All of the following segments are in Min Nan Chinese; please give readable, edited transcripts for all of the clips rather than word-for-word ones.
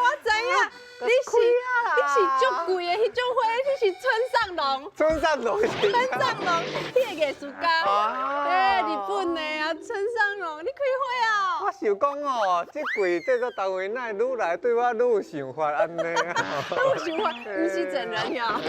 我知影，你是足贵的彼种花，你是村上隆。村上隆。村上隆，彼个艺术家，哎，日本的啊，村上隆，你开花啊？我想讲哦，这柜制作单位哪会愈来对我愈有想法按呢？愈有想法，毋是整人呀。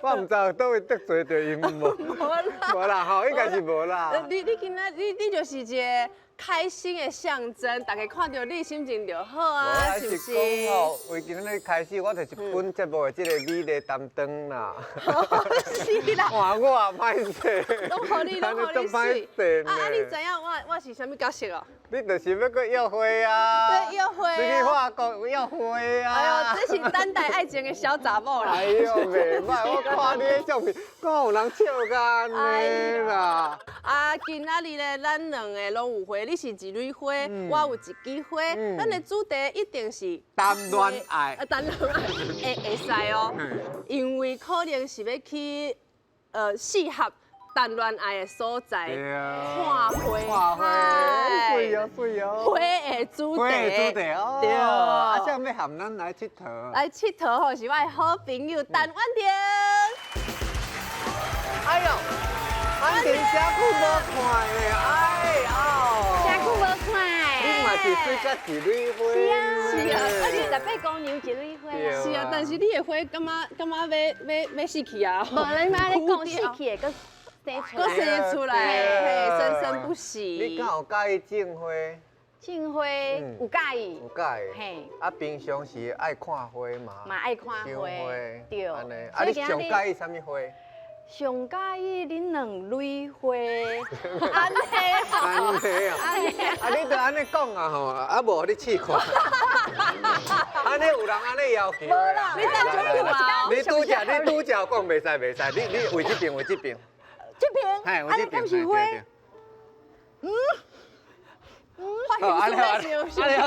我毋知佗位得罪著𪜶无？无啦，无啦吼，应该是无啦。你今仔你就是一个开心的象征，大家看著你心情就好啊，是毋是？讲哦，为今日开始，我就是本节目的这个美丽担当啦。是啦。换我也歹势。拢予你，拢予你媠。啊啊！你知影我是啥物角色哦？你就是欲阁约会啊？对，约会啊。你去法国约会啊？哎呦，这是等待爱情的小查某啦。哎呦，袂歹，我看你的相片，敢有人笑甲按呢啦。啊，今仔日咧，咱两个拢有花，你是一蕊花，我有一支花，咱的主题一定是谈恋爱。啊，谈恋爱会会使哦，因为可能是欲去适合谈恋爱的所在，看花海，媠哦媠哦，花的主题，花的主题哦，对。啊，啥欲含咱来𨑨迌？来𨑨迌吼，是我的好朋友陈婉婷。哎呦，婉婷遮久无看咧，哎哦，遮久无看。你嘛是媠甲一蕊花。是啊，是啊，我是18姑娘一蕊花。是啊，但是你的花感觉感觉欲死去啊？无，你妈咧讲死去的，阁阁生出来，嘿，生生不息。你敢有佮意种花？种花有佮意，有佮意。嘿，啊，平常时爱看花嘛？嘛爱看花，对。按呢，啊，你上佮意啥物花？上佮意恁两蕊花，按呢，按呢啊，啊，你著按呢讲啊吼，啊无予你试看。按呢有人按呢要求。无啦，你等足久啊。你拄则你拄则讲袂使袂使，你位这边位这边。这边，嘿，这边是花。嗯。嗯，按呢好，按呢好，按呢好。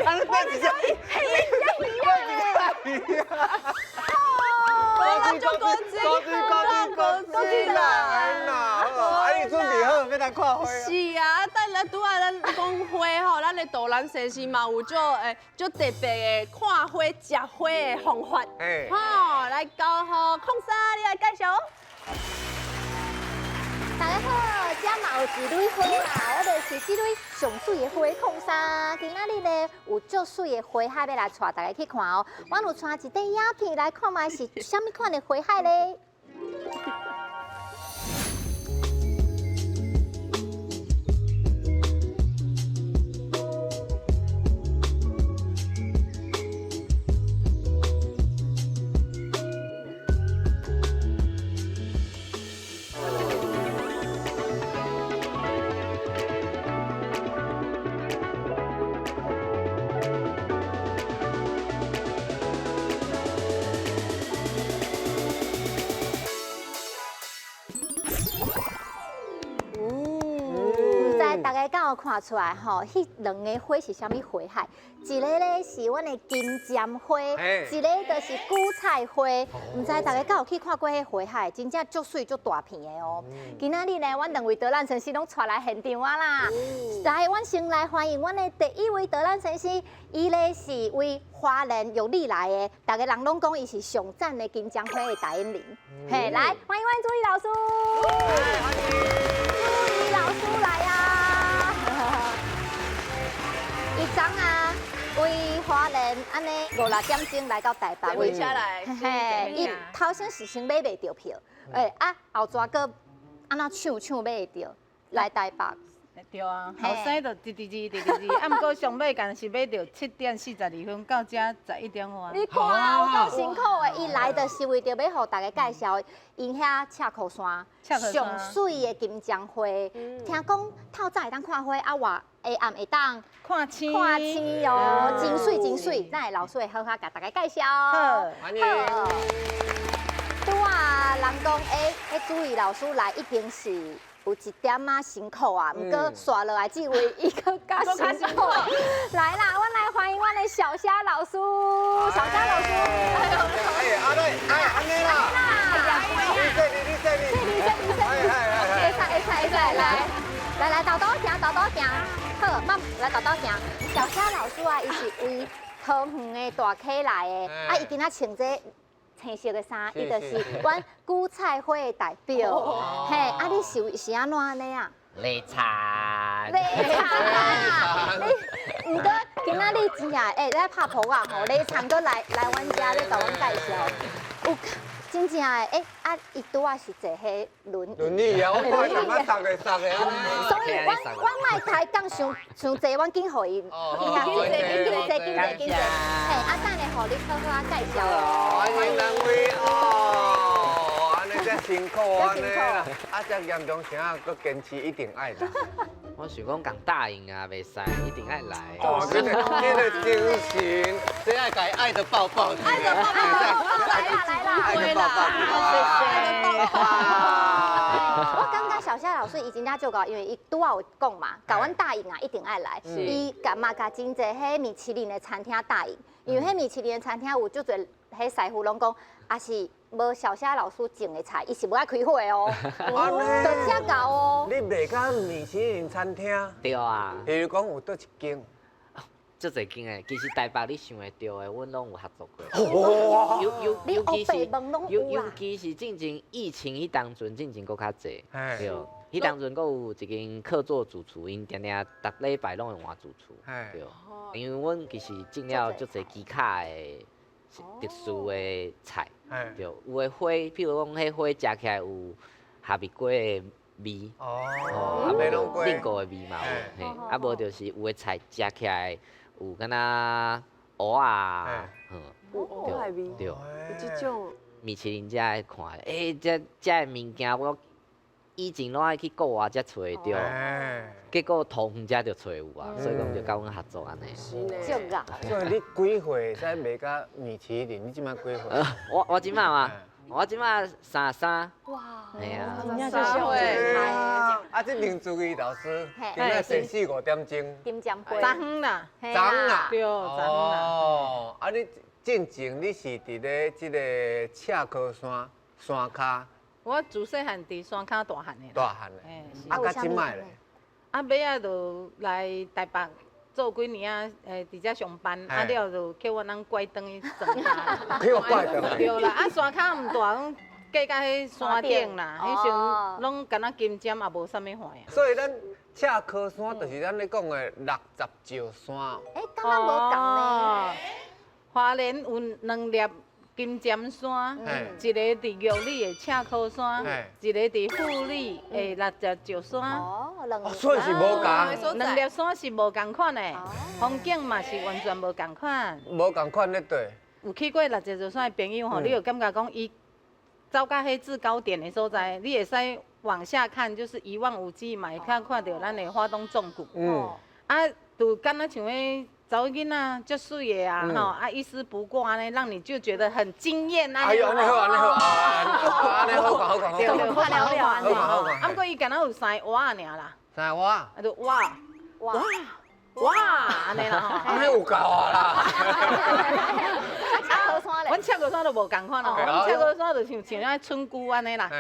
按呢变一只，变一只鱼啊！高水高水高水高水啦！哎呐，啊你准备好欲来看花？是啊，等下拄仔咱讲花吼，咱的导览先生嘛有足诶足特别的看花、食花的方法。吼，来交予空莎，你来介绍。大家好，这嘛有一蕊花啦，我就是这蕊上媠的花控衫。今仔日呢有足媠的花海欲来带大家去看哦。我有带一块影片来看觅是啥物款的花海咧。大家敢有看出来吼？彼两个花是啥物花海？一个咧是阮的金针花，一个就是韭菜花。毋知大家敢有去看过彼花海？真正足媠足大片的哦。今仔日呢，阮两位导览先生拢带来现场啊啦。来，阮先来欢迎阮的第一位导览先生，伊咧是为花莲玉里来的，逐家人拢讲伊是上赞的金针花的代言人。嘿，来欢迎阮朱莉老师。朱莉老师来啊！伊昨啊，为花莲按呢五六点钟来到台北，位车来，嘿，伊头先是先买袂著票，欸啊后逝阁按怎抢抢买会著来台北。对啊，后生就直直直直直直，啊，毋过上尾敢是买著7点42分到遮11点外。你看有够辛苦的，伊来就是为著欲予大家介绍𪜶遐赤箍山上媠的金针花。听讲透早会当看花，啊外下暗会当看星，看星哦，真媠真媠，咱的老师会好好共大家介绍。好，欢迎。拄仔人讲，欸，彼朱莉老师来一定是有一点仔辛苦啊，毋过煞落来这位伊阁较辛苦。来啦，阮来欢迎阮的小虾老师，小虾老师。哎，阿妹，哎，按呢啦。你这里，你这里，这里，这里，这里。会使，会使，会使，来，来来，豆豆行，豆豆行。行，好，慢來豆豆行。小蝦老師啊，伊是為桃園的大溪來的，啊，伊今仔穿這青色的衫，伊就是阮韭菜花的代表。嘿，啊，你是是按怎按呢啊？擂田。擂田啊！你，毋過今仔日真正欸，來拍噗仔吼，擂田閣來來阮遮咧共阮介紹，有真正的欸，啊，伊拄仔是坐彼輪椅。輪椅啊，我看伊感覺送的送的。所以阮阮莫抬槓傷傷濟，阮緊予伊。緊坐緊坐緊坐緊坐。嘿，啊，等下予你好好仔介紹。歡迎兩位哦，按呢遮辛苦按呢啦，啊遮嚴重啥，閣堅持一定愛來。我想講共答應啊，袂使，一定愛來。哦，這個這個精神，這愛共伊愛的抱抱。愛的抱抱，來啦來啦，愛的抱抱，愛的抱抱。我感覺小夏老師伊真正足𠢕，因為伊拄仔有講嘛，共阮答應啊，一定愛來。伊共嘛共真濟彼米其林的餐廳答應，因為彼米其林的餐廳有足濟彼師傅攏講，也是無小蝦老師種的菜，伊是無愛開火的哦，就遮𠢕哦。你賣甲米其林餐廳？對啊。比如講有佗一間？足濟間的，其實台北你想會著的，阮攏有合作過。哇！尤其是進前疫情彼當陣，進前閣較濟。對。彼當陣閣有一間客座主廚，𪜶定定逐禮拜攏會換主廚。對。因為阮其實種了足濟技巧的特殊的菜。對。有的花，譬如講彼花食起來有哈密瓜的味。哦。啊無冷果的味嘛有。嘿。啊無就是有的菜食起來。有敢若蚵仔，有蚵仔味，對，有這種。米其林才愛看，欸，這這个物件我以前攏愛去國外才揣會著，結果桃園遮就揣有啊，所以講就佮阮合作按呢。是呢。足𠢕。所以你幾歲會使賣甲米其林？你這擺幾歲？我這擺嘛，我這擺33。哇。嘿啊。三歲。啊，這林珠玉老師，今仔先四五點鐘。金針花。昨昏啦。昨昏啦。對，昨昏啦。哦，啊，你進前你是佇咧這個赤科山山跤。我自細漢佇山跤大漢的。大漢的。啊，到這擺咧。啊，尾仔就來台北做幾年啊，佇遮上班，啊了就叫阮翁拐轉去庄跤。叫我拐轉去。對啦，啊山跤毋大，攏過到彼山頂啦，彼時陣攏敢若金針也無啥物貨啊。所以咱赤科山就是咱咧講的六十石山。欸，敢若無仝呢？花蓮有兩粒金針山，一個佇玉里的赤科山，一個佇富里的六十石山。哦，兩。所以是無仝。兩粒山是無仝款的，風景嘛是完全無仝款。無仝款咧對。有去過六十石山的朋友吼，你有感覺講伊走到彼制高點的所在，你會使往下看，就是一望無際嘛，會看看著咱的花東縱谷。啊，就敢若像彼查某囡仔足媠的啊，吼啊一絲不掛按呢，讓你就覺得很驚豔啊。哎呦，按呢好，按呢好，按呢好看，好看，好看，好看，好看，好看，好看。啊，毋過伊敢若有三个碗爾啦。三個碗。啊，就哇哇哇，按呢啦吼。按呢有夠啊啦。阮赤科山就無仝款咯，阮赤科山就像像那村姑按呢啦。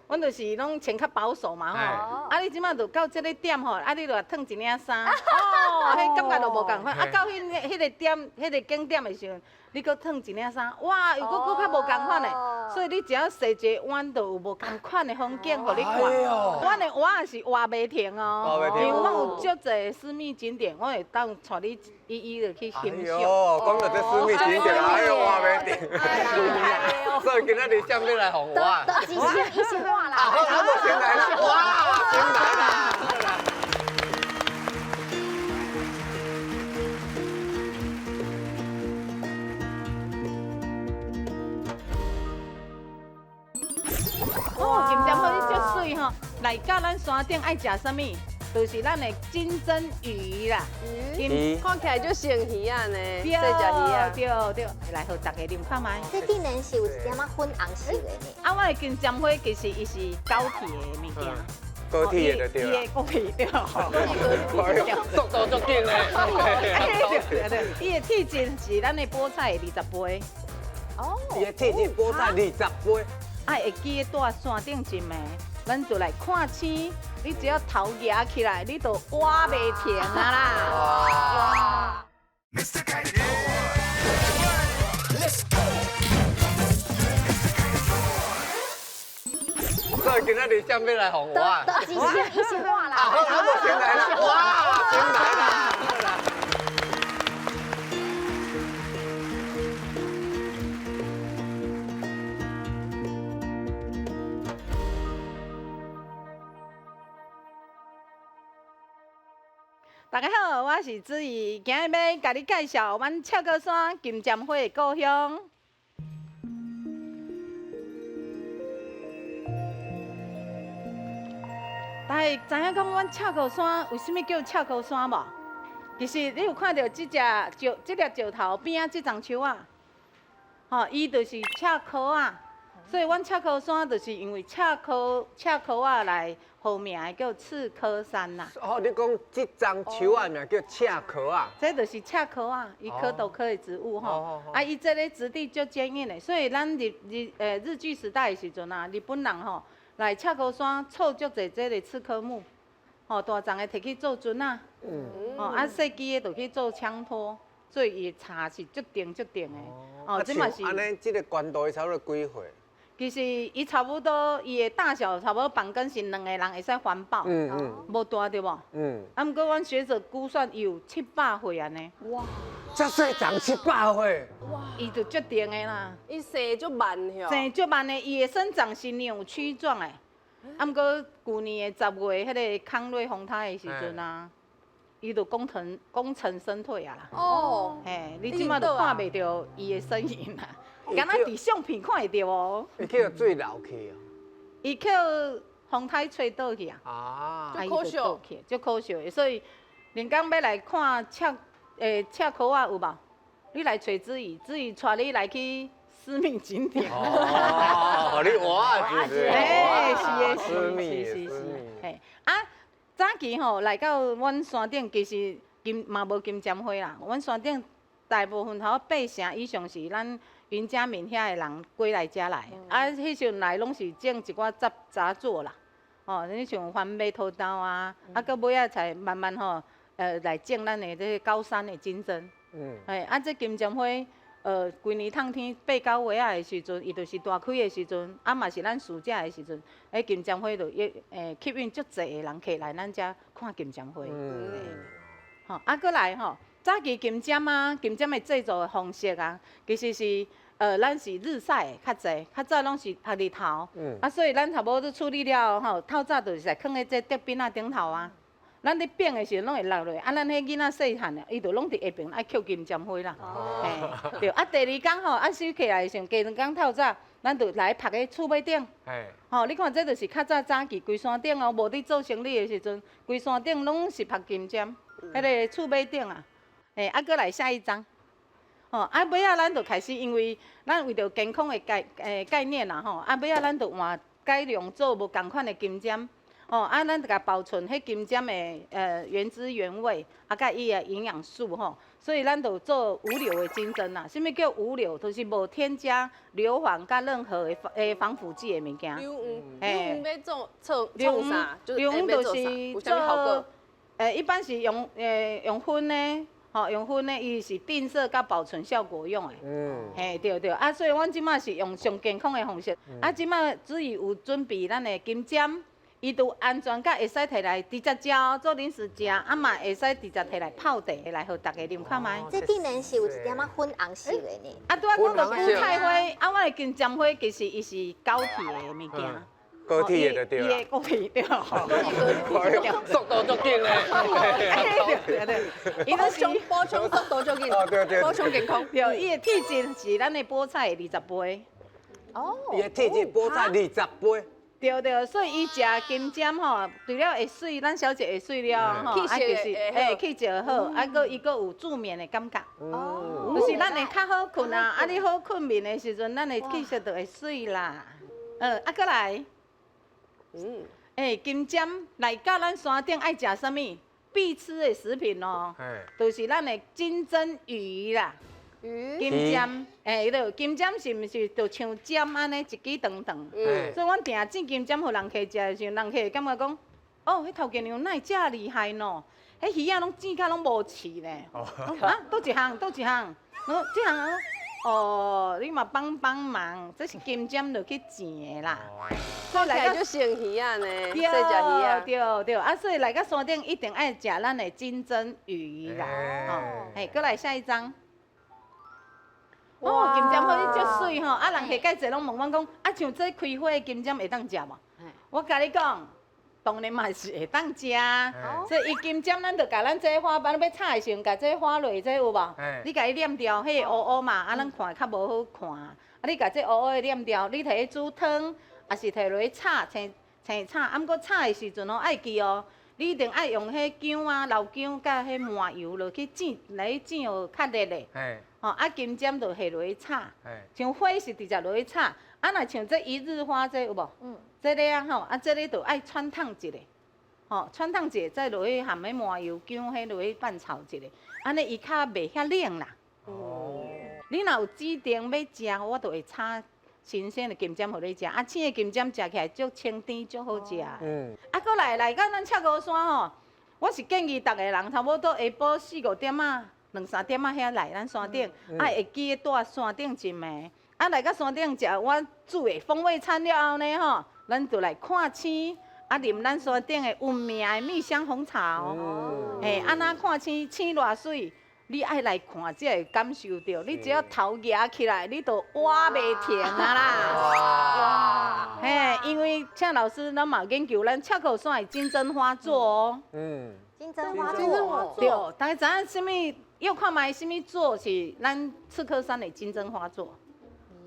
阮就是攏穿較保守嘛吼，啊你這擺就到這个點吼，啊你就脫一領衫，哦，彼感覺就無仝款。啊到彼个點，彼个景點的時陣，你閣脫一領衫，哇，又閣閣較無仝款的。所以你只要踅一个彎，就有無仝款的風景予你看。阮的活是活袂停哦，因為阮有足濟私密景點，我會當帶你一一的去欣賞。哦，講到這私密景點，哎呦，活袂停。所以今仔日啥物來予我？都一先活啦。好，我先來啦，哇，先來啦。哦，金針花足媠吼，來到咱山頂愛食啥物？就是咱的金針魚啦。魚，看起來就像魚仔呢，細隻魚仔。對對，來，予大家啉看覓。這竟然是有一點仔粉紅色的呢。啊，我的金針花其實伊是高鐵的物件。高鐵的就對啦。高鐵對。速度足緊的。對對，伊的體重是咱的菠菜的20倍。哦。伊的體重菠菜20倍。啊，會記得住山頂種的，咱就來看星。你只要頭舉起來，你就挖袂停啊啦！所以今仔日啥物來予我？都是先伊先活啦。好，我先來啦！哇，先來啦！大家好，我是子怡，今日欲共你介紹阮赤高山金針花的故鄉。大家知影講，阮赤高山為啥物叫赤高山無？其實你有看著這隻石，這粒石頭邊仔這叢樹仔，吼，伊就是赤科仔。所以，阮赤科山就是因為赤科赤科仔來號名的，叫赤科山啦。哦，你講這叢樹仔名叫赤科仔？這就是赤科仔，伊殼斗科的植物吼。啊，伊這个質地足堅硬的，所以咱日日日據時代的時陣啊，日本人吼來赤科山採足濟這个赤科木，吼大叢的摕去做船仔，哦啊細支的就去做槍托，所以伊的柴是足重足重的。哦，這嘛是。按呢，這个懸度差不多幾歲？其實伊差不多，伊的大小差不多房間是兩個人會使環抱，無大對無？啊，毋過阮學者估算伊有700歲按呢。哇！這細長700歲。哇！伊就足重的啦。伊生足慢哟。生足慢的，伊的生長是扭曲狀的。啊，毋過舊年的10月，彼个康瑞風颱的時陣啊，伊就功成功成身退啊啦。哦。嘿，你這馬就看袂著伊的身影啦。敢若佇相片看會著哦。伊去予水流去哦。伊去風颱吹倒去啊。啊。足可惜。足可惜的，所以恁講欲來看赤赤科仔有無？你來揣子怡，子怡帶你來去私密景點。哦，你活是不是？欸，是的，是是是。嘿，啊，早期吼來到阮山頂，其實金嘛無金針花啦。阮山頂大部分頭8成以上是咱雲嘉閩遐的人過來遮來，啊，彼時陣來攏是種一寡雜雜作啦，吼，你像番麥、土豆啊，啊，閣尾仔才慢慢吼，來種咱的這個高山的金針。嘿，啊，這金針花，規年冬天8、9月仔的時陣，伊就是大開的時陣，啊嘛是咱暑假的時陣，彼金針花就吸引足濟的人客來咱遮看金針花。吼，啊，閣來吼，早期金針啊，金針的製作的方式啊，其實是。咱是日曬的較濟，較早攏是曬日頭，啊，所以咱差不多處理了吼，透早就是來囥佇這竹爿仔頂頭啊。咱咧變的時陣攏會落落，啊，咱彼囡仔細漢的，伊就攏佇下爿愛抾金針花啦。嘿，對，啊，第二工吼，啊收起來的時陣，加兩工透早，咱就來曝佇厝尾頂。吼，你看這就是較早早期規山頂哦，無佇做生理的時陣，規山頂攏是曝金針，彼个厝尾頂啊。嘿，啊，閣來下一張。吼，啊，尾仔咱就開始，因為咱為著健康的概念啦，吼，啊，尾仔咱就換改良做無仝款的金針，吼，啊，咱就共保存彼金針的原汁原味，啊，佮伊的營養素吼，所以咱就做無硫的金針啦。啥物叫無硫？就是無添加硫磺佮任何的防腐劑的物件。硫磺，硫磺欲做創啥？硫磺就是做，一般是用用薰的。吼，用薰的，伊是定色佮保存效果用的。嘿，對對，啊，所以阮這馬是用上健康的方式。啊，這馬子怡有準備咱的金針，伊都安全佮會使提來直接食哦，做零食食，啊嘛會使直接提來泡茶來，予大家啉看覓。這竟然是有一點仔粉紅色的呢。啊，拄仔講著韭菜花，啊，阮的金針花其實伊是膠體的物件。高鐵的就對啦，高鐵對，速度足緊嘞，對對，伊都是補充速度足緊，對對，補充健康。對，伊的體質是咱的菠菜的20倍。哦，伊的體質菠菜20倍。對對，所以伊食金針吼，除了會媠，咱小姐會媠了吼，啊就是氣色好，啊閣伊閣有助眠的感覺。哦，就是咱會較好睏啊，啊你好睏眠的時陣，咱的氣色就會媠啦。啊閣來。金針來到咱山頂愛食啥物？必吃的食品哦，就是咱的金針魚啦。金針，欸，伊金針是毋是就像針按呢一支長長？所以阮定煎金針予人客食的時陣，人客會感覺講，哦，彼頭家娘哪會遮厲害喏？彼魚仔攏煎甲攏無刺呢。啊，佗一項，佗一項，我這項哦，你嘛幫幫忙，這是金針落去煎的啦。所以來到就生魚仔呢，細隻魚仔。對對，啊，所以來到山頂一定愛食咱的金針魚啦。哦，嘿，閣來下一張。哦，金針花足媠吼，啊，人客介濟攏問阮講，啊，像這開花的金針會當食無？我共你講，當然嘛是會當食。所以伊金針，咱就共咱這花瓣欲插的時陣，共這花蕊這有無？你共伊捻掉，彼個烏烏嘛，啊，咱看較無好看。啊，你共這烏烏的捻掉，你摕去煮湯，抑是摕落去炒，青青炒。啊，毋過炒的時陣哦，愛記哦，你一定愛用彼薑啊、老薑佮彼麻油落去煎，來煎予較熱的。吼，啊，金針就下落去炒，像花是直接落去炒，啊，若像這一日花這有無？嗯，這個啊吼，啊，這個就愛汆燙一下，吼，汆燙一下再落去含彼麻油薑彼落去拌炒一下，按呢伊較袂遐冷啦。哦。你若有指定欲食，我就會炒新鮮的金針予你食，啊，青的金針食起來足清甜，足好食。嗯。啊，閣來來到咱赤高山吼，我是建議逐个人差不多下晡四五點仔。兩三點仔遐來咱山頂，啊會記得蹛山頂一暝，啊來到山頂食我煮的風味餐了後呢吼，咱就來看星，啊啉咱山頂的有名的蜜香紅茶哦，嘿，啊若看星，星偌媠，你愛來看才會感受著，你只要頭舉起來，你就倚袂停啊啦。哇！嘿，因為請老師咱嘛研究咱赤高山的金針花座哦。嗯。金針花座。對，大家知影啥物？又看覓啥物座是咱赤科山的金針花座？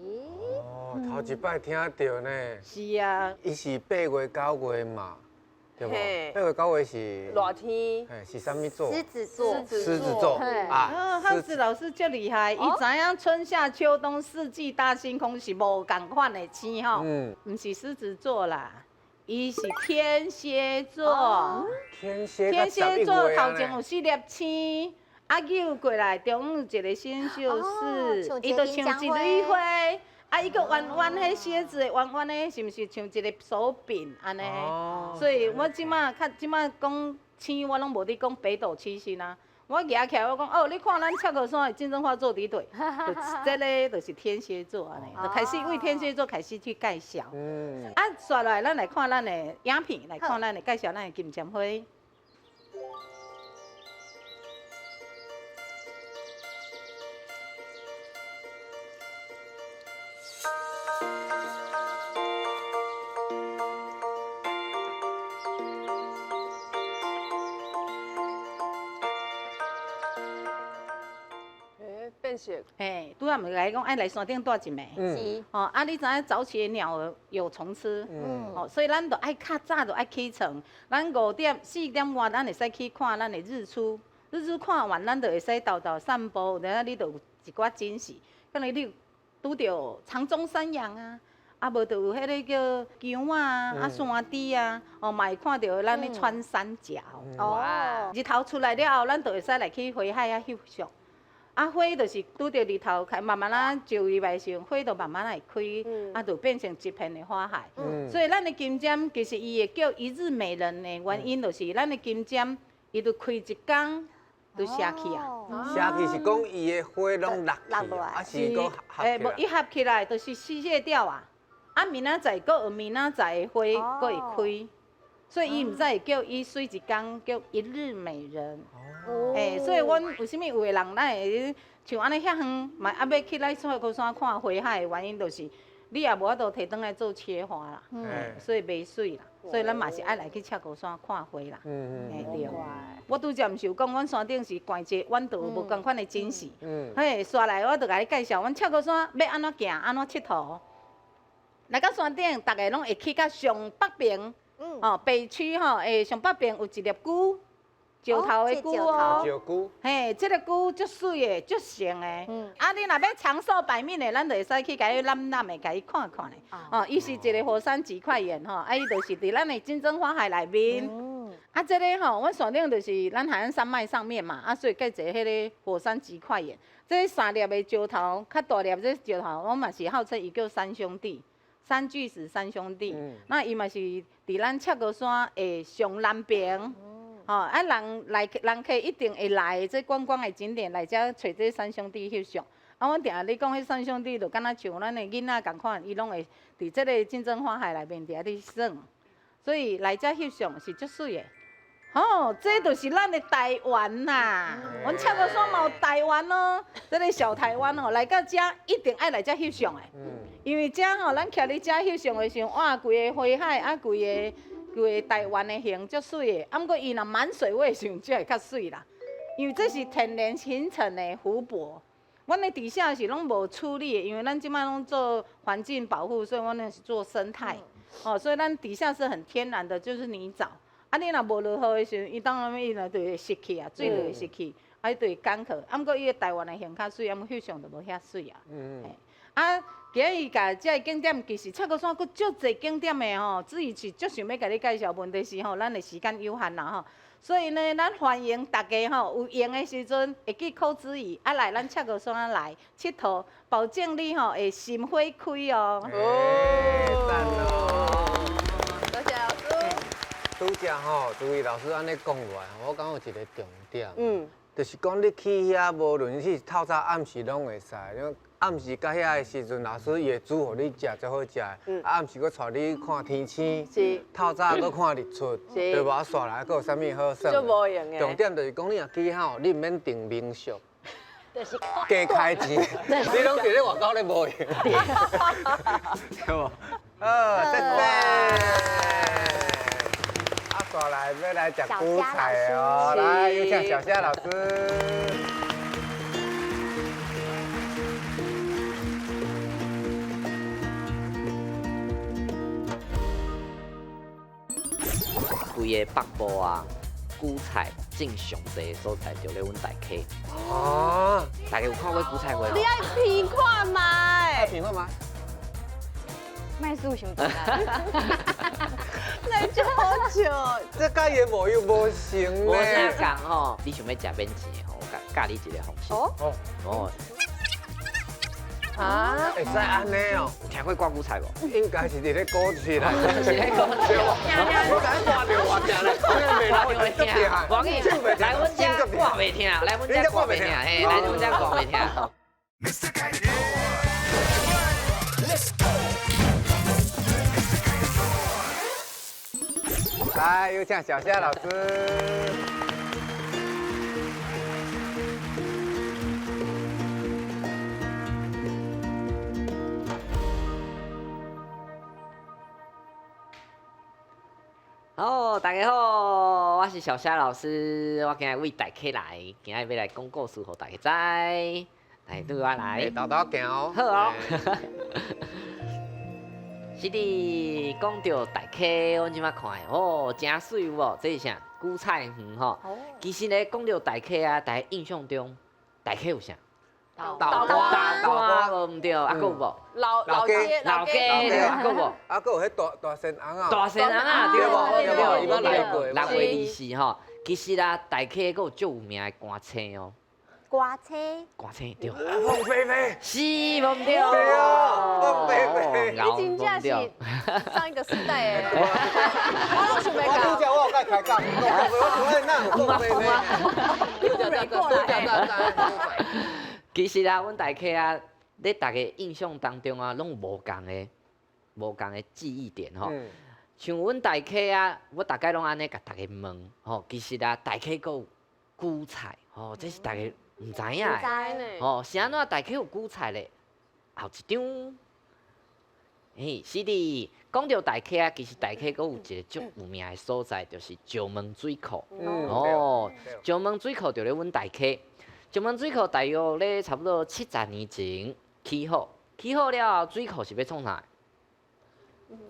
哦，頭一擺聽著呢。是啊。伊是8月9月嘛，對無？8月9月是熱天。嘿，是啥物座？獅子座。獅子座。啊，漢子老師足厲害，伊知影春夏秋冬四季大星空是無仝款的星吼。嗯。毋是獅子座啦，伊是天蠍座。天蠍。天蠍座頭前有四粒星。啊，扭過來，中央有一個星宿是，伊就像一蕊花，啊，伊閣彎彎彼蠍子的彎彎的，是毋是像一個手柄按呢？所以我這馬較這馬講星，我攏無咧講北斗七星啊。我舉起來，我講哦，你看咱赤高山的金針花座佇佗，就這個就是天蠍座按呢，就開始為天蠍座開始去介紹。啊，紲來咱來看咱的影片，來看咱的介紹咱的金針花。嘿，拄仔毋是共伊講愛來山頂蹛一暝，是，吼，啊，你知影早起的鳥兒有蟲吃，吼，所以咱就愛較早就愛起床，咱5點4點外，咱會使去看咱的日出，日出看完，咱就會使兜兜散步，然後你就有一寡驚喜，可能你拄著長鬃山羊啊，啊無就有彼个叫羊仔啊，啊山豬啊，哦，嘛會看著咱的穿山甲。哦，日頭出來了後，咱就會使來去花海遐翕相。啊，花就是拄著日頭開，慢慢仔照入來時陣，花就慢慢仔會開，啊，就變成一片的花海。所以咱的金針其實伊會叫一日美人的原因，就是咱的金針，伊就開一工就謝去啊。謝去是講伊的花攏落去，啊是講合起來？無，伊合起來就是謝掉啊。啊，明仔載閣有明仔載的花閣會開，所以伊毋知會叫伊媠一工叫一日美人。欸，所以阮為啥物有的人咱會像按呢遐遠，嘛猶欲去咱赤高山看花海的原因，就是你也無法度提轉來做切花啦，所以袂媠啦。所以咱嘛是愛來去赤高山看花啦。欸對。我拄才毋是有講，阮山頂是懸一個彎道無仝款的景色。嘿，紲來我就共你介紹，阮赤高山欲按怎行，按怎𨑨迌。來到山頂，逐个攏會去到上北邊，哦，北區吼，欸，上北邊有一粒龜。石頭的龜哦，嘿，這个龜足媠的，足神的。啊，你若欲長壽百命的，咱就會使去共伊攬攬的，共伊看看咧。哦，伊是一个火山石塊岩吼，啊，伊就是佇咱的金針花海內面。啊，啊，這个吼，阮山頂就是咱海岸山脈上面嘛，啊，所以蓋一个彼个火山石塊岩。這三粒的石頭，較大粒這石頭，阮嘛是號稱伊叫三兄弟，三巨石三兄弟。那伊嘛是佇咱赤高山的上南邊，吼，啊，人來人客一定會來這觀光的景點來遮揣這三兄弟翕相。啊，阮定定咧講，彼三兄弟就敢若像咱的囡仔仝款，伊攏會佇這个金針花海內面佇遐咧耍，所以來遮翕相是足媠的。哦，這就是咱的台灣呐！阮赤高山嘛有台灣哦，這个小台灣哦，來到遮一定愛來遮翕相的。因為遮吼，咱徛咧遮翕相的時陣，哇，規个花海啊，規个規个台灣的形足媠的。啊，毋過伊若滿水位的時陣，才會較媠啦。因為這是天然形成的湖泊，阮的底下是攏無處理的，因為咱這擺攏做環境保護，所以阮那是做生態。哦，所以咱底下是很天然的，就是泥沼。啊，你若無落雨的時陣，伊當然伊就會濕去啊，水就會濕去，啊，伊就會乾涸。啊，毋過伊的台灣的形較媠，啊，毋翕相就無遐媠啊。啊，今日共這个景點，其實赤高山閣足濟景點的吼，至於是足想欲共你介紹，問題是吼，咱的時間有限啦吼。所以呢，咱歡迎大家吼，有閒的時陣會記柯子怡啊來咱赤高山來𨑨迌，保證你吼會心花開哦。哦，讚哦！多謝老師。拄則吼，注意老師按呢講落來，我感覺有一個重點，就是講你去遐，無論是透早暗時攏會使。暗時到遐的時陣，老師伊會煮予你食最好食的，啊暗時閣帶你看天星，透早閣看日出，對無？啊，煞來閣有啥物好耍？重點就是講，你若去遐，你毋免訂民宿，加開錢，你攏佇咧外口咧無閒，對無？好，謝謝。啊，煞來欲來食韭菜哦，來，有請小夏老師。規个北部啊，韭菜種上濟的所在就咧阮大溪。哦，大家有看過韭菜花無？你愛品看覓？品看覓？莫輸傷濟。來就好笑，這佮伊無又無成呢。無啥仝吼，你想欲食免錢的吼，我教教你一个方式。哦。哦。啊？會使按呢哦？有聽過割韭菜無？應該是佇咧股市內。是咧股市。我知影割著偌疼咧，割著袂疼。來阮遮割袂疼，來阮遮割袂疼，嘿，來阮遮割袂疼。來，有請小夏老師。好，大家好，我是小夏老師，我今日為大家來，今日欲來講故事，予大家知。來，對我來，豆豆行哦。好哦。是的，講到大溪，阮這擺看的哦，真媠有無？這是啥？韭菜園吼。其實咧，講到大溪啊，大家印象中，大溪有啥？豆豆瓜，豆瓜無毋對，啊，閣有無？老老街，老街，啊，閣無？啊，閣有彼大大仙翁仔。大仙翁仔，對無？對無？伊捌來過。6月24吼，其實啊，大溪閣有足有名的歌星哦。歌星。歌星對。鳳飛飛。是，無毋對。對啊，鳳飛飛。你真正是上一個世代的。我攏想袂到。我拄則我有佮開講，我想哪有鳳飛飛？過來。其實啊，阮大溪啊，咧大家印象當中啊，攏有無仝的、無仝的記憶點吼。像阮大溪啊，我逐擺攏按呢共大家問吼。其實啊，大溪閣有韭菜吼，這是大家毋知影的。吼，是按怎大溪有韭菜咧？後一張，嘿，是的，講到大溪啊，其實大溪閣有一個足有名的所在，就是石門水庫。哦，石門水庫就咧阮大溪。石門水庫大約咧差不多70年前起好，起好了後，水庫是欲創啥？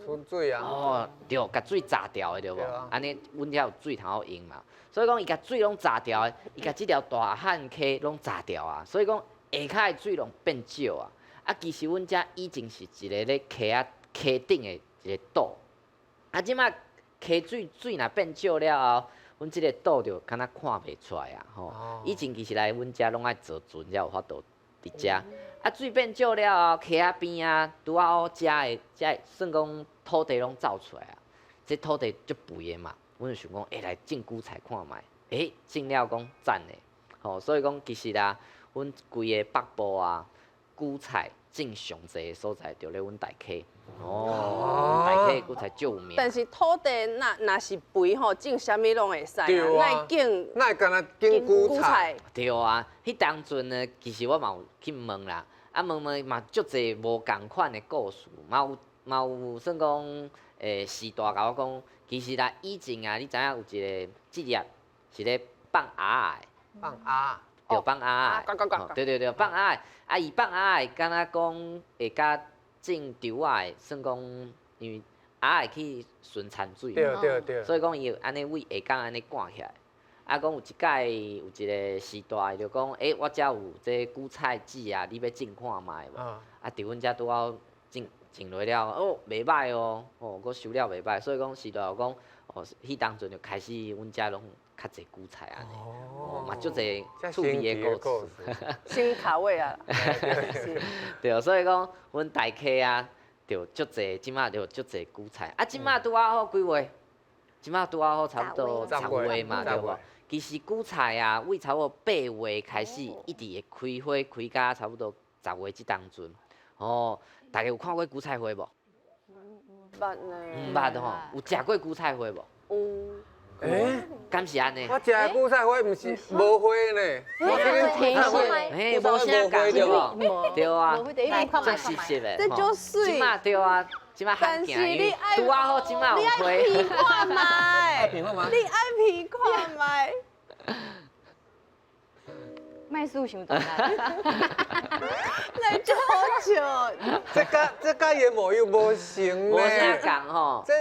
出水啊！哦，對，共水閘掉的對無？按呢，阮遮有水通好用嘛。所以講，伊共水攏閘掉的，伊共這條大漢溪攏閘掉啊。所以講，下跤的水攏變少啊。啊，其實阮遮以前是一個咧溪仔溪頂的一個島。啊，這擺溪水水若變少了後，阮這個島就敢若看袂出來啊吼。以前其實來阮遮攏愛坐船才有法度佇遮。啊，水變少了後，溪仔邊啊，拄仔好遮的遮算講土地攏走出來啊。這土地足肥的嘛，阮就想講，欸，來種韭菜看覓，欸，種了講讚的，吼，所以講其實啊，阮規个北部啊，韭菜種上濟的所在，就咧阮大溪。哦，大溪的韭菜足有名。但是土地若是肥吼，種啥物攏會使啊，哪會種？哪會干焦種韭菜？對啊，彼當陣呢，其實我嘛有去問啦，啊問問嘛足濟無仝款的故事，嘛有算講。時大共我講，其實啦，以前啊，你知影有一個職業是咧放鴨仔的。放鴨。對，放鴨仔的。對對對，放鴨仔的。啊，伊放鴨仔的，敢若講會佮種稻仔的，算講因為鴨會去巡田水。對對對。所以講伊會按呢為下崗按呢趕起來。啊，講有一擺有一個時代，就講，欸，我遮有這韭菜籽啊，你欲種看覓無？啊，佇阮遮拄好種。種落了，哦，袂歹哦，哦，閣收了袂歹，所以講時代有講，哦，彼當陣就開始，阮遮攏較濟韭菜按呢，哦，嘛足濟趣味的故事。新卡位啊。對，所以講，阮大溪啊，就足濟，這馬就足濟韭菜。啊，這馬拄仔好幾月？這馬拄仔好差不多十月嘛，對無？其實韭菜啊，為差不多8月開始，一直會開花，開到差不多十月這當陣。哦，大家有看過韭菜花無？毋捌呢。毋捌吼，有食過韭菜花無？有。欸，敢是按呢？我食的韭菜花毋是無花呢。我這韭菜花，嘿，無啥仝對無？對啊，足實實的。這足媠。這馬對啊，這馬罕見，因為拄仔好這馬有花。你愛鼻看覓？你愛鼻看覓？莫輸傷大力，來足好笑。這佮伊的模樣無成無啥仝吼。這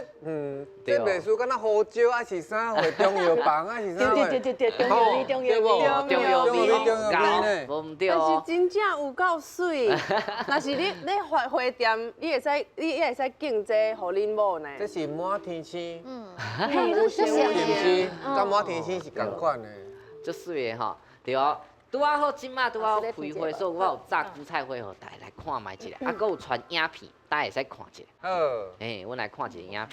這袂輸敢若胡椒還是啥貨中藥房還是啥貨？對對對對，中藥味中藥味中藥味中藥味呢？無毋對。但是真正有夠媠，若是你你花花店，你會使你也會使敬這予恁某呢？這是滿天星。是是毋是？佮滿天星是仝款的。足媠的吼，對哦。拄仔好，這馬拄仔好開花，所以我有炸韭菜花，予大家來看覓一下。啊，閣有傳影片，大家會使看一下。好。嘿，阮來看一個影片。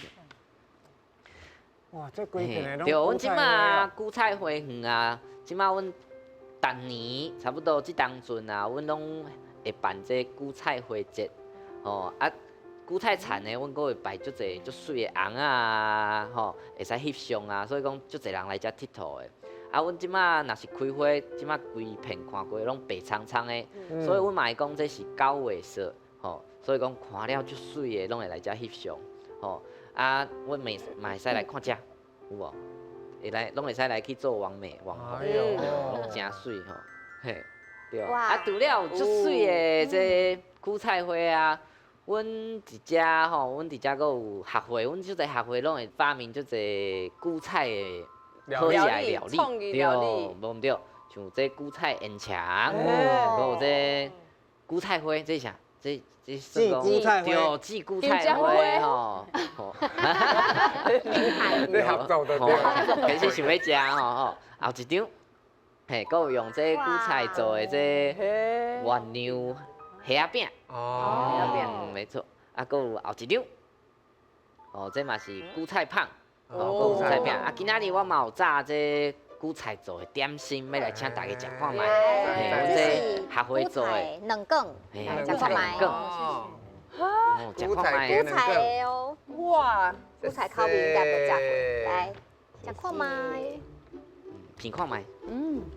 哇，這規片的攏對，阮這馬韭菜花園啊，這馬阮逐年差不多這當陣啊，阮攏會辦這韭菜花節。吼啊，韭菜田呢，阮閣會擺足濟足媠的尪仔啊，吼，會使翕相啊，所以講足濟人來遮𨑨迌的。啊，阮這馬若是開花，這馬規片看過攏白蒼蒼的，所以阮嘛會講這是九月色，吼，所以講看了足媠的，攏會來遮翕相，吼。啊，阮嘛會使來看遮，有無？會來，攏會使來去做網美網紅，攏誠媠吼，嘿，對。啊，除了有足媠的這韭菜花啊，阮佇遮吼，阮佇遮閣有學會，阮足濟學會攏會發明足濟韭菜的。好食的料理，對，無毋對，像這韭菜煙腸，閣有這韭菜花，這是啥？這算講韭菜花，對，煮韭菜花吼。你合作就對。其實想欲食吼吼，後一張，嘿，閣有用這韭菜做的這鸳鸯蝦仔餅。哦，蝦仔餅，沒錯。啊，閣有後一張，哦，這嘛是韭菜麭。哦，韭菜餅啊！今仔日我嘛有炸這韭菜做的點心，欲來請大家食看覓。嘿，這學會做的軟粿，韭菜軟粿。哦，食看覓。韭菜的哦。哇，韭菜口味應該無食過，來食看覓。品看覓。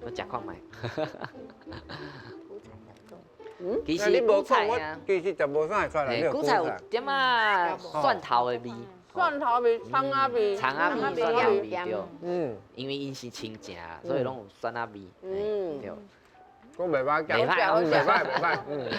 我食看覓。韭菜軟粿。其實韭菜啊，其實食無啥會出來。韭菜有點仔蒜頭的味。蒜頭味、蔥仔味、蔥仔味、蒜頭味對。因為𪜶是親情，所以攏有蒜仔味。對。講袂歹，袂歹，袂歹，袂歹。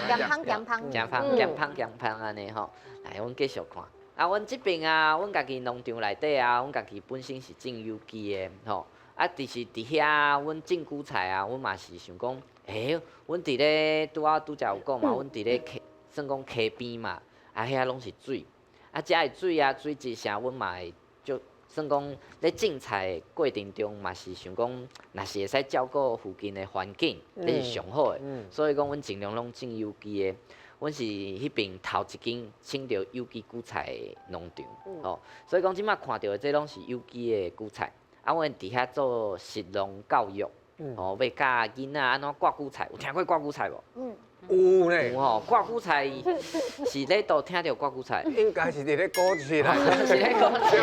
鹹香鹹香。鹹香鹹香鹹香按呢吼，來，阮繼續看。啊，阮這邊啊，阮家己農場內底啊，阮家己本身是種有機的吼。啊，其實佇遐，阮種韭菜啊，阮嘛是想講，欸，阮佇咧拄仔拄才有講嘛，阮佇咧溪，算講溪邊嘛，啊，遐攏是水。啊，遮的水啊，水質啥，阮嘛會足算講咧種菜的過程中嘛是想講，若是會使照顧附近的環境，這是上好的。所以講，阮盡量攏種有機的。阮是彼邊頭一間請著有機韭菜的農場，吼。所以講，這馬看著的這攏是有機的韭菜。啊，阮佇遐做食農教育，吼，欲教囡仔按怎割韭菜，有聽過割韭菜無？有呢。有吼，割韭菜是咧佗聽著割韭菜？應該是佇咧股市內。是咧股市。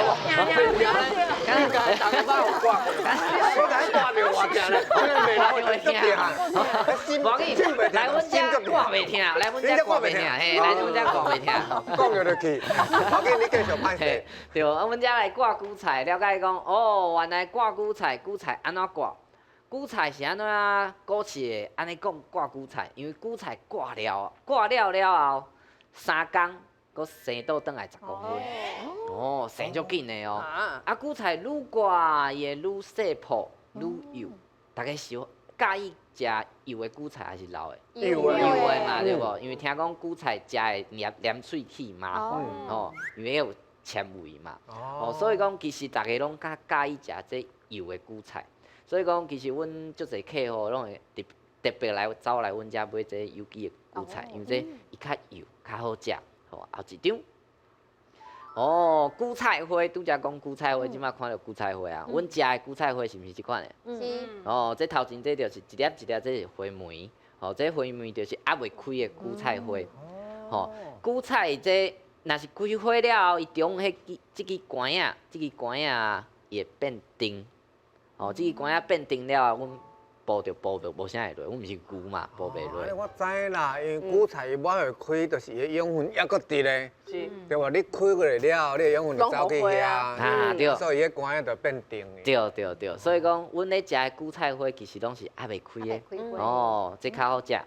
應該大家捌有割，我知大著偌正咧，我袂來聽。無要緊，來阮遮割袂疼，來阮遮割袂疼，嘿，來阮遮割袂疼。講著就去，無要緊，你繼續歹勢。對，啊，阮遮來割韭菜，了解講，哦，原來割韭菜，韭菜按怎割？韭菜是按怎啊？股市的按呢講割韭菜，因為韭菜割了，割了了後，3工閣生倒轉來10公分，哦，生足緊的哦。啊，韭菜愈割伊會愈細泡，愈幼。大家是佮意食幼的韭菜還是老的？幼的。幼的嘛，對無？因為聽講韭菜食會黏黏喙齒麻煩，哦，因為有纖維嘛。哦，所以講其實大家攏較佮意食這幼的韭菜。所以講，其實阮足濟客戶攏會特特別來走來阮遮買這有機的韭菜，因為這伊較幼，較好食。吼，後一張。哦，韭菜花，拄才講韭菜花，這馬看著韭菜花啊。阮食的韭菜花是毋是這款的？是。哦，這頭前這就是一粒一粒，這是花梅。吼，這花梅就是猶未開的韭菜花。吼，韭菜這若是開花了後，伊中彼支這支桿仔，這支桿仔伊會變甜。哦，這支桿仔變甜了後，阮剝就剝袂無啥會落，阮毋是牛嘛，剝袂落。我知啦，因為韭菜伊無予開，就是伊的養分猶閣佇咧。是。對無？你開過來了後，你的養分就走去遐。啊，對。所以伊個桿仔就變甜的。對對對，所以講，阮咧食的韭菜花其實攏是猶未開的。哦，這較好食。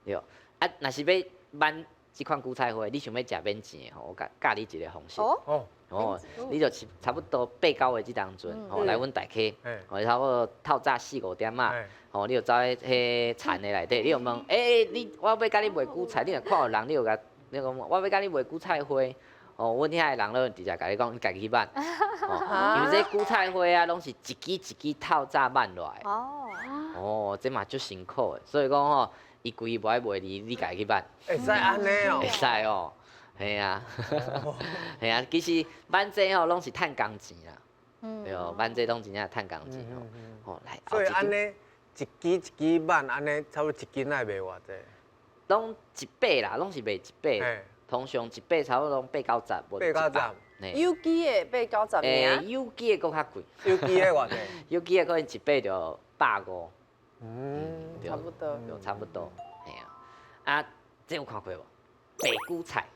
對。啊，若是欲挽這款韭菜花，你想欲食免錢的吼，我教教你一個方式。哦。哦，你就差不多八九月這當陣，吼來阮大溪，吼差不多透早四五點仔，吼你就走去彼田的內底，你就問，欸，你我欲共你賣韭菜，你若看有人，你就共，你講我欲共你賣韭菜花，哦，阮遐的人攏直接共你講，你家己去挽，哦，因為這韭菜花啊，攏是一支一支透早挽落來，哦，哦，這嘛足辛苦的，所以講吼，伊規無愛賣你，你家己去挽，會使按呢哦，會使哦。嘿啊，嘿啊，其實挽這吼攏是趁工錢啦，對哦，挽這攏真正趁工錢吼。吼來，所以按呢一支一支挽，按呢差不多一斤愛賣偌濟？攏一百啦，攏是賣一百。通常一百差不多攏八九十，八九十。有機的八九十爾。有機的閣較貴。有機的偌濟？有機的可能一百就150。差不多。對，差不多。嘿啊，啊，這有看過無？白韭菜，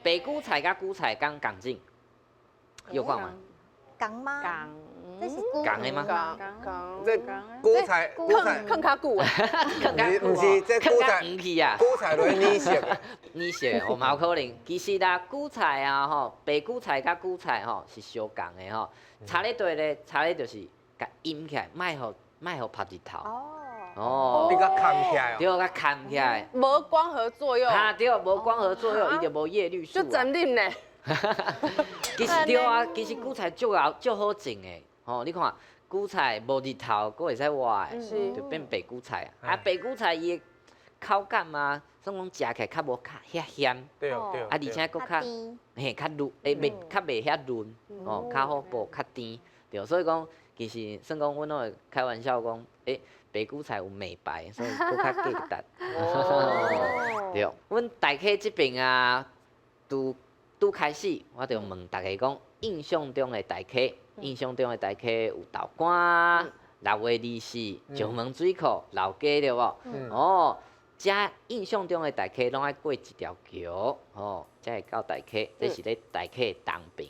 白韭菜佮韭菜敢仝種，有看嗎？仝嗎？仝，這是仝的嗎？仝，這韭菜，韭菜囥較久，毋是這韭菜，韭菜落去染色，染色哦，嘛有可能。其實啦，韭菜啊吼，白韭菜佮韭菜吼是相仝的吼，差咧佗咧，差咧就是共陰起來，莫予莫予曬日頭。哦，你共崁起來，對，共崁起來。無光合作用。啊，對，無光合作用，伊就無葉綠素。就殘忍呢。其實對啊，其實韭菜足𠢕足好種的，吼，你看韭菜無日頭，閣會使活的，就變白韭菜啊。啊，白韭菜伊的口感啊，算講食起來較無較遐鹹。對對。啊，而且閣較嘿較潤，欸袂較袂遐潤，哦，較好補，較甜。對，所以講其實算講，阮攏會開玩笑講，欸。白韭菜有美白，所以閣較價值。對，阮大溪這邊啊，拄拄開始，我就問大家講，印象中的大溪，印象中的大溪有豆乾、6月24、石門水庫、老街對無？哦，遮印象中的大溪攏愛過一條橋，吼，才會到大溪。這是咧大溪的東邊。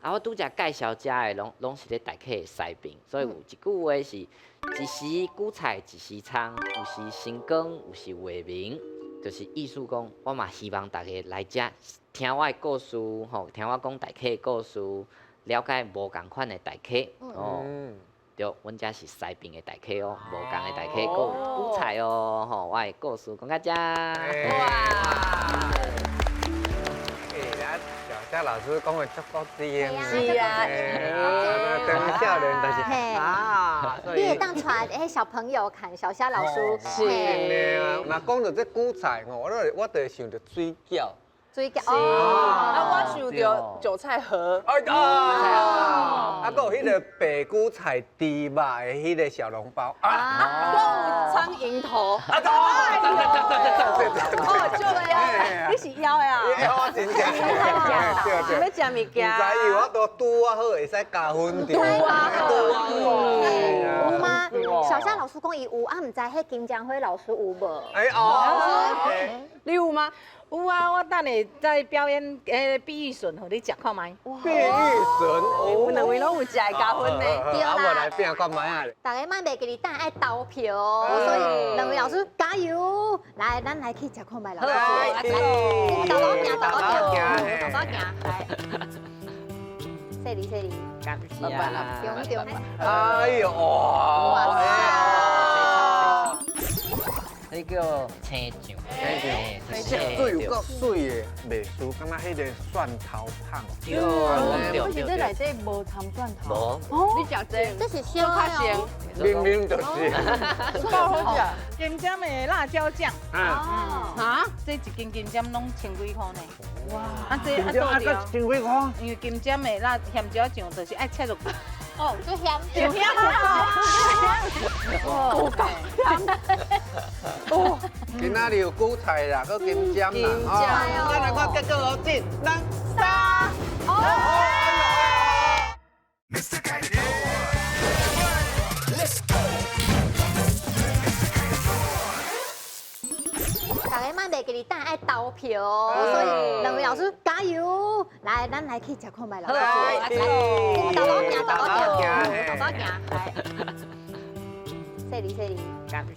啊，我拄才介紹遮的，攏攏是咧大溪的西邊，所以有一句話是：一時韭菜一時蔥，有時星光，有時月明，就是意思講，我嘛希望大家來遮聽我的故事，吼，聽我講大溪的故事，了解無仝款的大溪，哦，對，阮遮是西邊的大溪哦，無仝的大溪，閣有韭菜哦，吼，我的故事講到遮。哇！小老师讲的足够甜。是啊。等少年就是啊，你会当带彼小朋友看小虾老师。是的啊，若讲到这韭菜吼，我就会想到水饺。水饺哦，啊，我想到韭菜盒。哎啊，啊，阁有彼个白韭菜猪肉的彼个小笼包啊，阁有苍蝇头。啊，对对对对对对。哦，就枵，你是枵的啊？我真正。对对。欲食物件。毋知伊我都拄仔好会使加分著。拄仔好。有吗？小夏老师讲伊有，啊，毋知彼金针花老师有无？哎哦，你有吗？有啊，我等下再表演彼碧玉笋，予你食看觅。碧玉笋，有两位拢有食会加分呢。对啦。啊，我来拼看觅啊。大家莫袂记哩，等爱投票，所以两位老师加油！来，咱来去食看觅。老师。来，豆豆行，豆豆行，豆豆行，来。细哩细哩。感谢。中中。哎呦哇！哇塞！这叫青酱，青酱，水有够水的，袂输，敢若彼个蒜头香。对对不是这内底无掺蒜头。无。你食这？这是烧的。明明就是。够好食。金针的辣椒酱。啊。啊？这一斤金针拢千几箍呢。哇！啊这啊多千几箍？因为金针的辣咸椒酱就是爱切落去。哦，就咸，就咸啊！哦，够咸。哦，今仔日有韭菜啦，阁金针啦，哦，咱来看结果哦，一、两、三，哦。大家莫袂记哩，等爱投票，所以两位老师加油！来，咱来去食看觅。老师。来，豆豆行，豆豆行，豆豆行，来。细哩细哩，感谢。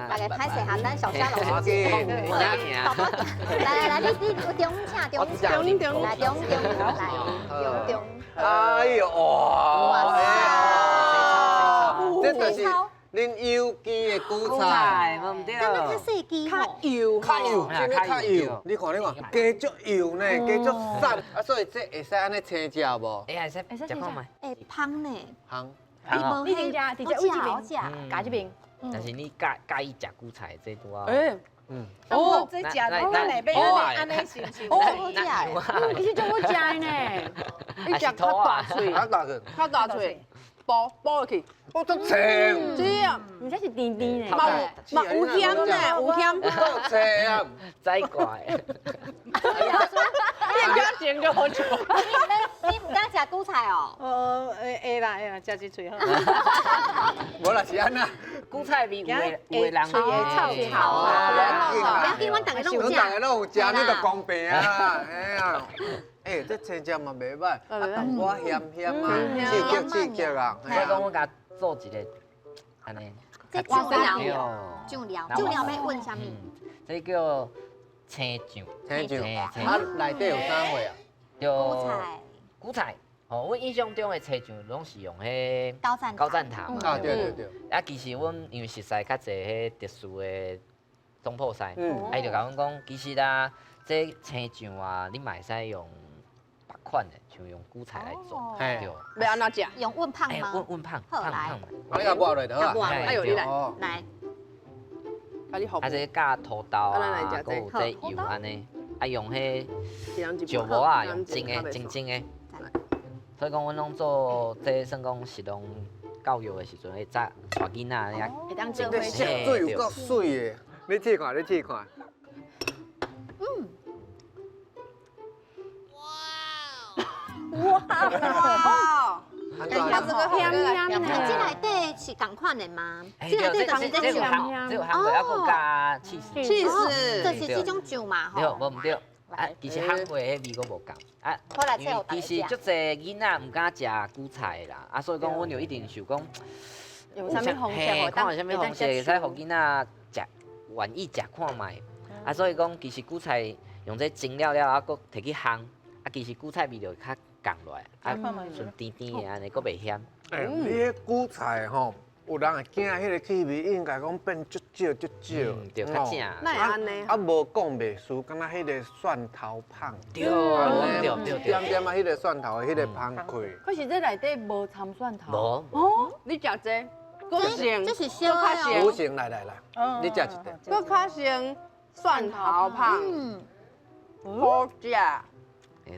大家歹势哈，咱小虾老师。豆豆行，来来来，你中请中中中，来中中来中中。哎呦哇！哇塞！这就是恁有机的韭菜，敢若较细支较幼，较幼，真的较幼。你看你看，加足幼呢，加足瘦。啊，所以这会使按呢青食无？会使，会使食看觅。会芳呢？芳。你直接直接位这边，夹这边。但是你佮佮意食韭菜这拄仔。哎，嗯。哦，这食咱内边按呢是毋是？哦，好食。其实足好食的呢。你食较大喙，较大喙，较大喙，剥剥落去。哦，足青。是啊，毋知是甜甜的。嘛有嘛有咸呢，有咸。够青啊！再怪。你表情就好笑。你毋敢食韭菜哦？哦，会会啦会啦，食一喙好。无啦，是按怎？韭菜味有的有的人喙会臭臭啊。不要紧，阮逐个拢有食。阮逐个拢有食，你就公平啊！哎呀，哎，这青椒嘛袂歹，啊，淡薄仔咸咸啊，刺激刺激啊。所以讲，我共做一个按呢。这酱料，酱料，酱料欲混啥物？这叫青酱。青酱。啊，内底有啥货啊？韭菜。韭菜。哦，阮印象中的青酱拢是用彼高赞高赞塔嘛。啊，对对对。啊，其实阮因为熟似较济彼特殊的总铺师，啊，伊就共阮讲，其实啊，这青酱啊，你嘛会使用别款的，像用韭菜来做，对。欲按怎食？用温胖吗？温温胖，胖胖。啊，你共抹落就好啊。哎呦，你来。来。啊，这加土豆啊，阁有这油按呢，啊，用彼石磨啊，用蒸的，蒸蒸的。所以讲，阮拢做这算讲食农教育的时阵，会早带囡仔遐。会当做伙这水有够水的，你试看，你试看。嗯。哇！哇！它这个香香的，这内底是仝款的吗？这内底就是这酱，这有烘过，还阁加起司。起司，就是这种酱嘛，对，无毋对。啊，其实烘过的味阁无仝。啊，因为其实足济囡仔毋敢食韭菜的啦，啊，所以讲阮就一定想讲，用啥物方式，看有啥物方式会使予囡仔食，愿意食看觅。啊，所以讲其实韭菜用这蒸了了，啊，阁提去烘，啊，其实韭菜味就较降落来，啊，顺甜甜的按呢，阁袂咸。欸，你彼韭菜吼，有人會驚彼个氣味，應該講變足少足少，對，較正。哪會按呢？啊，無講袂輸，敢若彼个蒜頭香。對對對對。點點啊，彼个蒜頭的彼个香氣。可是這內底無摻蒜頭。無。哦，你食這個，閣像，這是燒的。五成來來來，你食一塊。閣較像蒜頭香，好食。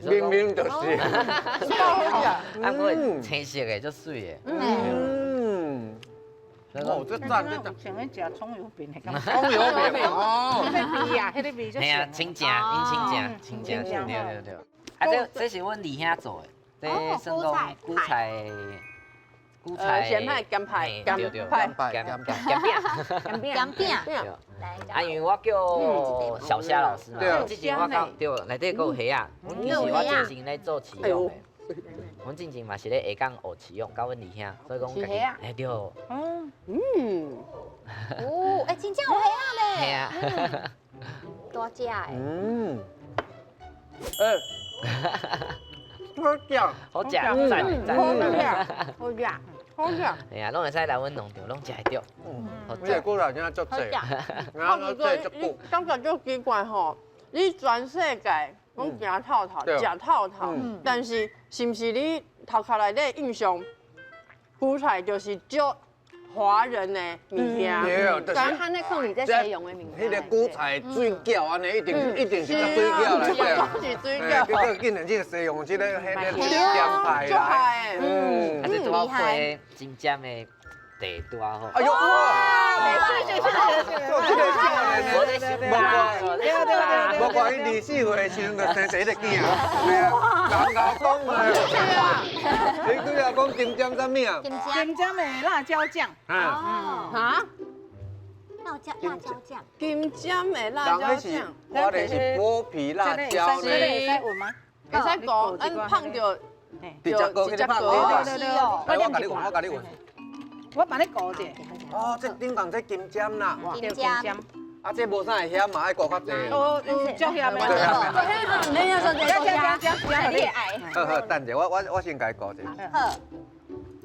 明明就是。好食。啊，閣青色的，足媠的。哦，這讚這讚。像咧食蔥油餅的感覺。蔥油餅哦。彼个味啊，彼个味就。嘿啊，清正，𪜶清正，清正，對對對。啊，這是阮二兄做的，這算講韭菜，韭菜。鹹派、鹹派、鹹派、鹹鹹餅。鹹餅。啊，因為我叫小蝦老師嘛，之前我講對，內底閣有蝦仔，阮其實我之前咧做飼養的。阮進前嘛是咧下港學飼養，佮阮二兄，所以講家己，哎對。嗯。哦，哎，真正有蝦仔咧。係啊。大隻的。嗯。哎。好食。好食，讚讚。好食，好食，好食。係啊，攏會使來阮農場，攏食會著。嗯。這個韭菜真正足濟。好食。你感覺足奇怪吼，你全世界。攏食透透，食透透，但是是毋是你頭殼內底印象，韭菜就是足華人的物件？對，但他那控你在西洋的物件。彼个韭菜水饺按呢，一定一定是佮水饺來的。是水饺。結果竟然這個西洋這个彼个鹹派來，嗯，啊，這拄好配金針的茶拄好。哎呦哇！謝謝謝謝謝這個少年的，無怪，無怪伊24歲的時陣就生第一个囝，對啊，人𠢕講的。你拄仔講金針啥物啊？金針的辣椒醬。哦。哈？辣椒辣椒醬。金針的辣椒醬。我的是剝皮辣椒呢。會使聞嗎？會使講，咱放著，直接過，直接過。我共你聞，我共你聞。我幫你顧者。哦，這頂講這金針啦。金針。啊，這無啥會鹹嘛，愛顧較濟。哦，有足鹹的。你要說這這這你愛。好好，等者，我先共伊顧者。好。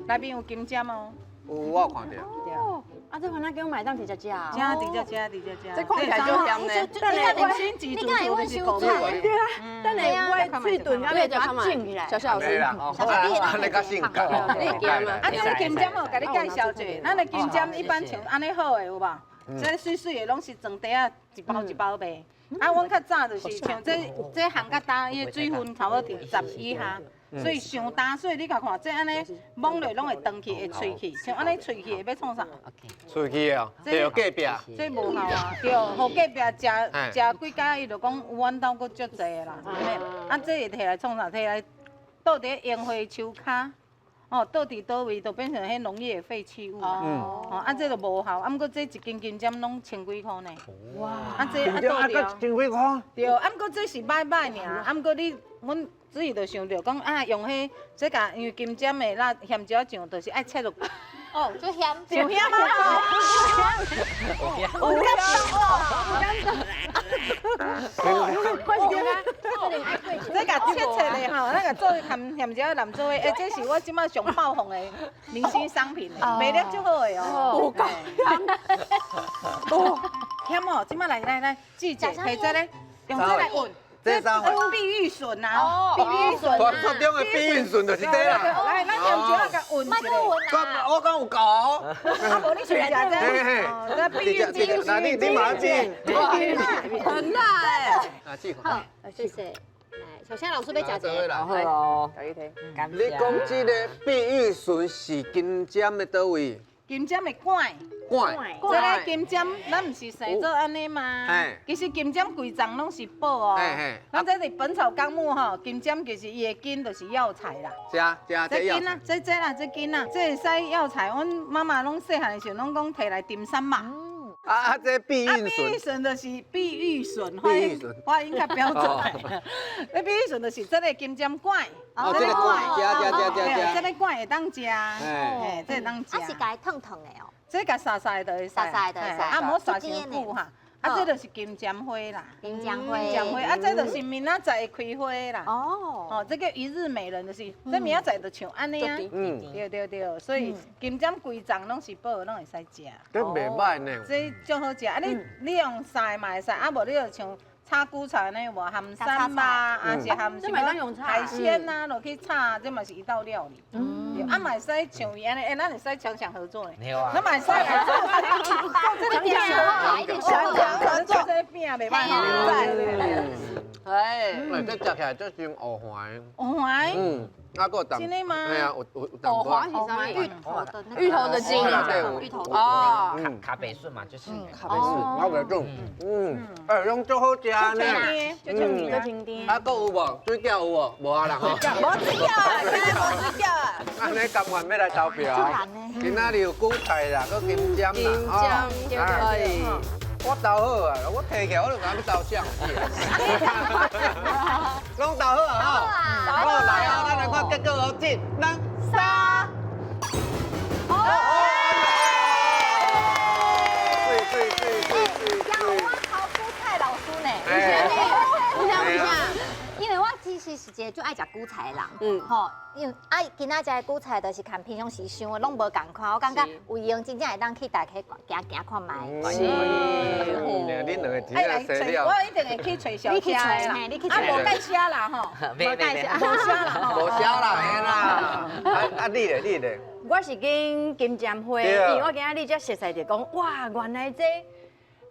內面有金針哦。有，我有看著。啊，這番仔叫我買當直接食。食，直接食，直接食。這看起來足鹹呢。等下，你敢會收對啊，等下我喙唇還袂整起來。小小老師，小小你較性感。你會驚嗎？啊，這個金針哦，共你介紹者，咱的金針一般像按呢好的有無？這媠媠的攏是裝袋仔，一包一包賣。啊，阮較早就是像這這烘較焦，伊的水分差不多佇10以下，所以傷焦，所以你共看這按呢摸落攏會斷去，會脆去。像按呢脆去的欲創啥？脆去的哦，對，隔壁。這無效啊，對，予隔壁食食幾工，伊就講有阮兜閣足濟的啦。啊，這會提來創啥？提來倒佇櫻花樹跤。哦，倒佇佗位就變成彼農業的廢棄物。哦，啊，這就無效。啊，毋過這一斤金針攏千幾箍呢。哇！啊，這啊倒掉。千幾箍？對，啊，毋過這是歹歹爾。啊，毋過你，阮主意就想著講啊，用彼這共，因為金針的辣鹹椒醬，就是愛切落。哦，就鹹。就鹹啊！有感動哦，有感動。這共切切的吼，咱共做鹹鹹椒淋做伙，欸，這是我這擺上爆紅的明星商品，賣得足好的哦。有夠鹹。哦，鹹哦，這擺來來來，試者，提這个，用這來勻。這啥貨？避孕筍啊，避孕筍。傳說中的避孕筍就是這啦。來，咱鹹椒仔共勻一下。我講有夠。啊，無你想食這？這避孕避孕筍。你馬上試。很辣欸。啊，試。好，謝謝。來，小夏老師欲食這個。好哦。你講這個避孕筍是金針的佗位？金針的稈。稈。這个金針，咱毋是生做按呢嗎？其實金針規叢攏是寶哦。咱這佇《本草綱目》吼，金針其實伊的根就是藥材啦。是啊，是啊，這根啊，這這啦，這根啊，這會使藥材。阮媽媽攏細漢的時陣攏講提來沉衫嘛。啊啊！這避孕筍，避孕筍就是避孕筍，發音發音較標準。這避孕筍就是這個金針稈，哦，這個稈，食食食食食，這個稈會當食，嘿，這會當食。啊，是共伊燙燙的哦。這共曬曬就會使，曬曬就會使。啊，毋好曬傷久哈。啊，這就是金針花啦。金針花。金針花，啊，這就是明仔載會開花啦。哦。哦，這叫一日美人，就是這明仔載就像按呢啊。對對對，所以金針規叢攏是寶，攏會使食。這袂䆀呢。這足好食，啊你你用曬嘛會使，啊無你就像炒韭菜呢，有無鹹三肉，啊是鹹什麼海鮮啊，落去炒，這嘛是一道料理。啊嘛會使像伊按呢，欸，咱會使強強合作呢。咱嘛會使來做做這個餅，強強合作這個餅袂歹吼。哎，這食起來足像芋環。芋環。嗯。啊，閣有淡。真的嗎？對啊，有淡薄。芋黃是啥物？芋頭的芋頭的筋啊，芋頭哦。卡白筍嘛，就是。卡白筍，卡白筍。嗯，哎，攏足好食呢。嗯，足清甜。啊，閣有無？水餃有無？無啊啦吼。無水餃啊，今日無水餃啊。按呢甘願欲來投票。今仔日有韭菜啦，閣金針啦，金針，對。我投好啊，我提起來我就知影欲投啥。攏投好啊！好，來啊，咱來看結果哦，一、兩、三。哦。對對對對對。要我投韭菜老師呢？為啥？為啥？因為我其實是一個足愛食韭菜的人，嗯，吼，因為啊，今仔食的韭菜就是佮平常時想的攏無仝款，我感覺有閒真正會當去大家行行看覓。是，恁兩個真正犀利。我一定會去揣小車的啦，啊，無蓋車啦吼，無蓋車，無車啦吼，無車啦，嘿啦。啊，你咧，你咧？我是揀金針花，因為我今仔日才熟似著講，哇，原來這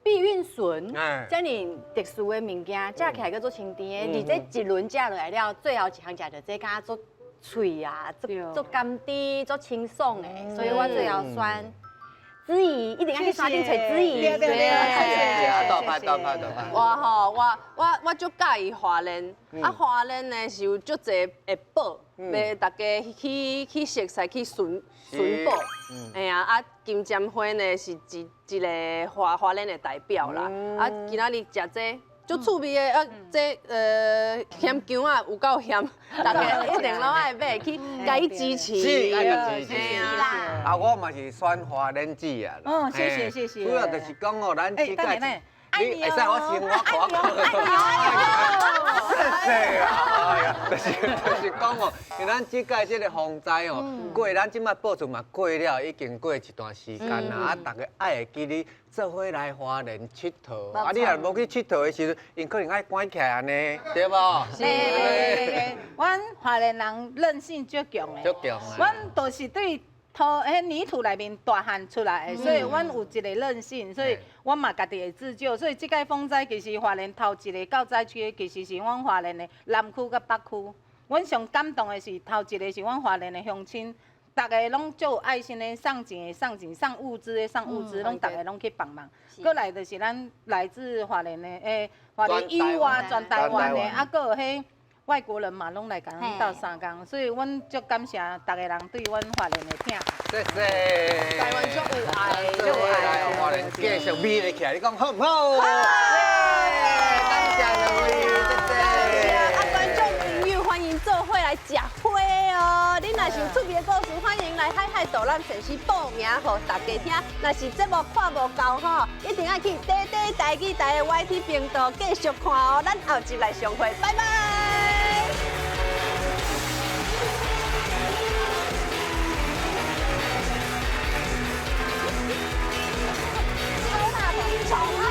避孕筍，遮爾特殊的物件，食起來閣足清甜的，而且一輪食落來了，最後一項食著這敢若足脆啊，足足甘甜，足清爽的，所以我最後選子怡，一定愛去山頂揣子怡。對對對，謝謝。倒拍倒拍倒拍。我吼，我足佮意花蓮，啊花蓮呢是有足濟的寶，欲大家去熟似去尋尋寶。哎呀，啊金針花呢是一個花蓮的代表啦。啊，今仔日食這足趣味的，啊這鹹薑啊有夠鹹，大家一定攏愛買去共伊支持。是，愛支持啦。啊，我嘛是選花蓮子啊。哦，謝謝謝謝。主要就是講哦，咱這屆。你會使我先我看看。謝謝啊！哎呀，就是講哦，因為咱這屆這個風災哦，過咱這擺報數嘛過了，已經過一段時間啦。啊，大家愛會記得做伙來花蓮𨑨迌。啊，你若無去𨑨迌的時陣，𪜶可能愛關起來按呢，對無？是。阮花蓮人韌性足強的。足強的。阮就是對土彼泥土內面大漢出來的，所以阮有一個韌性，所以阮嘛家己會自救。所以這屆風災其實花蓮頭一個到災區的，其實是阮花蓮的南區佮北區。阮上感動的是頭一個是阮花蓮的鄉親，逐个攏足有愛心的送錢的送錢，送物資的送物資，攏逐个攏去幫忙。閣來就是咱來自花蓮的，花蓮以外全台灣的，啊，閣有彼外國人嘛，攏來共阮鬥相共，所以阮足感謝逐个人對阮花蓮的疼。謝謝。台灣足有愛，足有愛，花蓮繼續美麗起來，你講好毋好？好。感謝兩位，謝謝。啊，觀眾朋友，歡迎做伙來食花哦！你若是有趣味的故事，歡迎來海海導覽電視報名，予大家聽。若是節目看無夠吼，一定愛去短短台語台的 YT 頻道繼續看哦。咱後集來相會，拜拜。好啦，